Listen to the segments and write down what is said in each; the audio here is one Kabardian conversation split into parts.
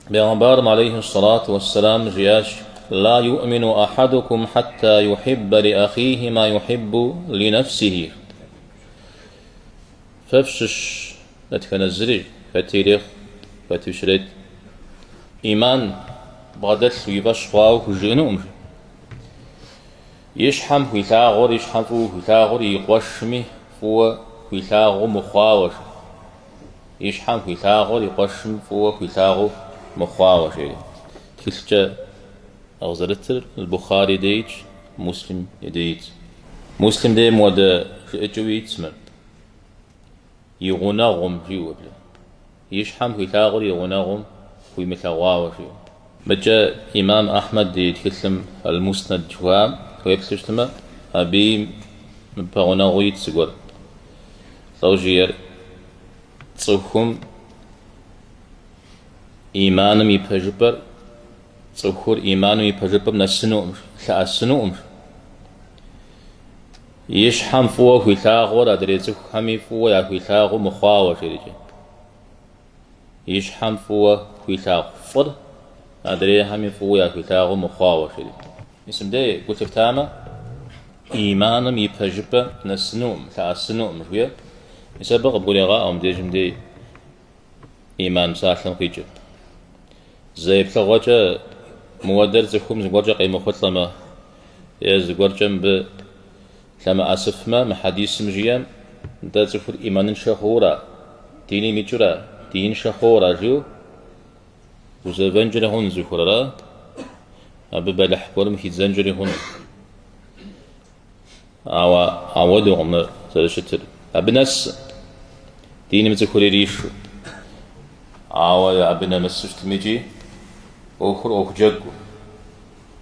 Бегъымбарым алейхи сэлату уэсселам жиӏащ, Ла юӏмину ахьэдукум хьэтта юхьиббэ ли ахихи ма юхьиббу ли нэфсихи. Фэ фщыщ дэтхэнэ зыри, хэти ирехъу, хэти щрет, ӏиман бгъэдэлъу и фӏэщ хъуауэ хужыӏэнукъым. И щхьэм хуилъагъур, и щхьэм фӏыуэ хуилъагъур и къуэшми фӏыуэ хуилъагъуу мыхъуауэ. И щхьэм хуилъагъур и къуэшым фӏыуэ хуилъагъуу мыхъуауэ, жери. Тхылъкӏэ къызэрытыр Бухъари дей итщ, Муслим и дей итщ. Муслим дей мыуэдэ жыӏэкӏэуи итщ мыр. И гъунэгъум, жиӏэу абы. И щхьэм хуилъагъур и гъунэгъум хуимылъэгъуауэ, жиӏэу. Мыкӏэ имам Ахьмэд и тхылъым Аль-Муснэд жыхуаӏэм уеплъу щытмэ, абыи мыбы пэгъунэгъуу ит зыгуэр. Лӏо жиӏэр цӏыхум иманым и пэжыпӏэр, цӏыхур иманым и пэжыпӏэм нэсынукъым, лъэӏэсынукъым. И щхьэм фӏыуэ хуилъагъур адрей цӏыхухэми фӏыуэ яхуилъагъуу мыхъуауэ, жерикӏэ. И щхьэм фӏыуэ хуилъагъу фӏыр адрейхэми фӏыуэ яхуилъагъуу мыхъуауэ, жери. Мис мыбдеж гу лъыптамэ, иманым и пэжыпӏэ нэсынукъым, лъэӏэсынукъым, жиӏэр. Мис абы къыбгурегъаӏуэ мыбдежым дей иман псалъэм къикӏыр. Зэ еплъыгъуэкӏэ мыуэдэр цӏыхум зыгуэркӏэ къемыхъулӏэмэ, е зыгуэркӏэ мыбы лъэмыӏэсыфмэ, мы хьэдисым жиӏэм, нтӏэ цӏыхур ӏиманыншэ хъуура, диным икӏыура, диныншэ хъуура жиӏэу гузэвэнкӏэри хъуну цӏыхур, ара? Абы бэлыхь гуэрым хидзэнкӏэри хъуну. Ауэ ауэдэукъым мыр зэрыщытыр. Абы нэс диным цӏыхур иришу. Ауэ абы нэмысу щытми икӏи ӏуэхур ӏуэху джэгу,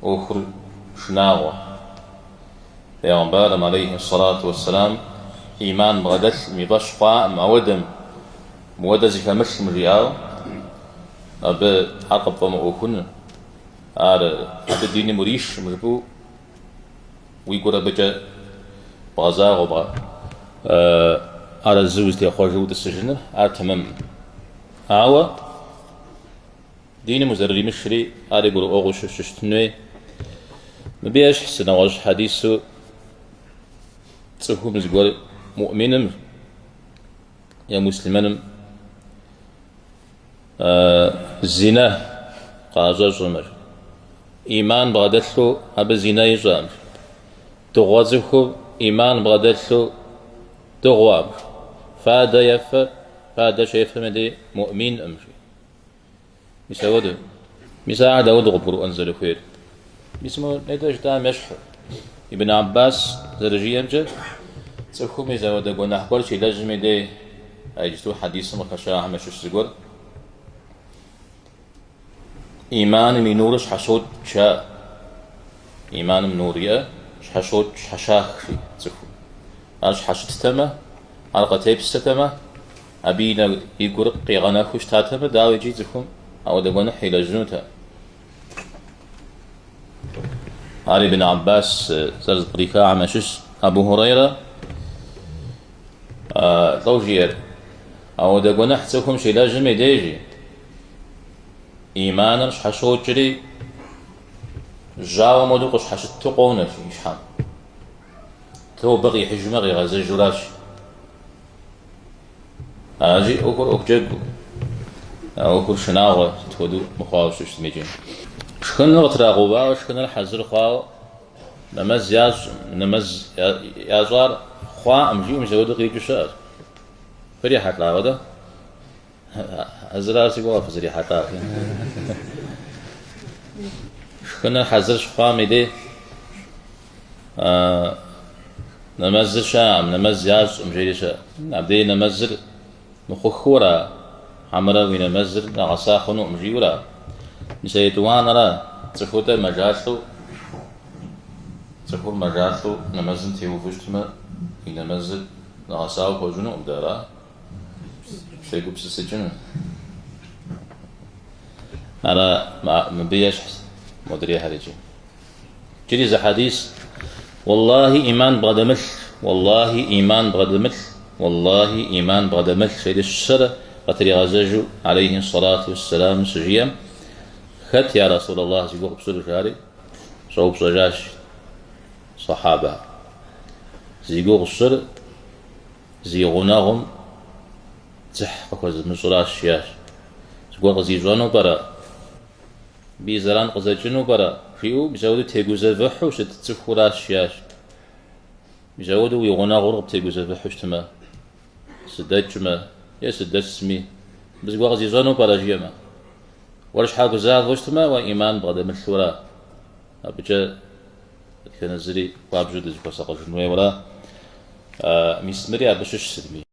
ӏуэхур шынагъуэ. Бегъымбарым, алейхи сэлату уэсселам, ӏиман бгъэдэлъым, и фӏэщ хъуаӏым, ауэдэм, мыуэдэ зыхэмылъым жиӏауэ, абы ар къыпфӏэмыӏуэхуну, ар абы диным уришым жыпӏэу, Уи гур абыкӏэ бгъэзагъэу, арэзы узытехъуэжу утӏысыжыныр, ар тэмэмкъым. Ауэ диным узэрыримышри, ари гурыӏуэгъуэу щыщытын хуей. Мыбы ещхь зы нэгъуэщӏ хьэдису цӏыхум зыгуэр муӏминым е муслъымэным Зинэ къаӏэщӏэщӏэмэ, ӏиман бгъэдэлъу абы зинэ ищӏэкъым. Дыгъуэ цӏыхум ӏиман бгъэдэлъу дыгъуэкъым. Фадэ ефэ, фадэ щефэм и дей муӏминкъым. Мис ауэдэу. Мис ахэр дауэдэу къыбгурыӏуэн зэрыхуейр? Мис мы нетӏэ жытӏам ещхьу. Ибн Аббас зэрыжиӏэмкӏэ, цӏыхум мис ауэдэ гуэныхь гуэр щилэжьым и дей, а иджысту хьэдисым къыхэщахэм ящыщ зыгуэр, иманым и нурыр щхьэщокӏ жаӏэ. Иманым нур иӏэ, щхьэщокӏ, щхьэщах жи цӏыхум. Ар щхьэщыттэмэ, ар къытепсэтэмэ, абы и нэ, и гур къигъэнэхуу щытатэмэ, дауэ икӏи цӏыхум ауэдэ гуэныхь илэжьынутэкъым. Ар Ибн Аббас зэрызэпкърихахэм ящыщщ. Абу Хурейрэ лӏо жиӏэр, ауэдэ гуэныхь цӏыхум щилэжьым и дежи, иманыр щхьэщокӏри, жьауэм хуэдэу къыщхьэщыту къонэ и щхьэм. Тобэ къихьыжмэ къигъэзэжуращ. Аращи, ӏуэхур ӏуэху джэгу, а ӏуэхур шынагъуэ сыт хуэдэу мыхъуауэ щыщытми икӏи. Шхыныр къытрагъэувауэ, шхыныр хьэзыр хъуауэ нэмэз ящӏ, нэмэз ящӏар хъуаӏым, жиӏэу мис апхуэдэу къикӏыу щыӏэщ. Фрихьэлӏа апхуэдэ? Хьэзырар си гугъэ фызэрихьэлӏар. Шхыныр хьэзыр щыхъуам и дей нэмэзыр щыӏэкъым, нэмэз ящӏым жери щыӏэ. Абдей нэмэзыр мыхъухыура, хьэмэрэ уи нэмэзыр нэгъэса хъунукъым жиӏэура? Мис а етӏуанэра, цӏыхур мэжалӏэу, цӏыхур мэжалӏэу нэмэзым теувэу щытмэ, и нэмэзыр нэгъэсауэ хуэщӏынукъым дэ, ара? Фегупсысыкӏыну. Ара мыбы ещхьщ модрейхэр иджы. Иджыри зы хьэдис. Уэллахи иман бгъэдэмылъ, уэллахи иман бгъэдэмылъ, уэллахи иман бгъэдэмылъ, жери щэрэ къытригъэзэжу, алейхи сэлату уэсселам щыжиӏэм. Хэт, я Расул Аллах, зи гугъу пщӏыр, жари щӏэупщӏэжащ сэхьабэхэр. Зи гугъу сщӏыр зи гъунэгъум дзыхь къыхуэзымыщӏыращ, жиӏащ. Зыгуэр къызищӏэну пӏэрэ? Абы и зэран къызэкӏыну пӏэрэ? Жиӏэу мис ауэдэу тегузэвыхьу щыт цӏыхуращ, жиӏащ. Мис ауэдэу уи гъунэгъур къыптегузэвыхьу щытмэ, сыдэкӏмэ е сыдэсми, мыбы зыгуэр къызищӏэну пӏэрэ, жиӏэмэ. Уэр щхьа гузавэу щытмэ, уэ ӏиман бгъэдэмылъура? Абыкӏэ дэтхэнэ зыри хуабжьу дызыхуэсакъыжын хуейуэра? Мис мыри абы щыщ сытми.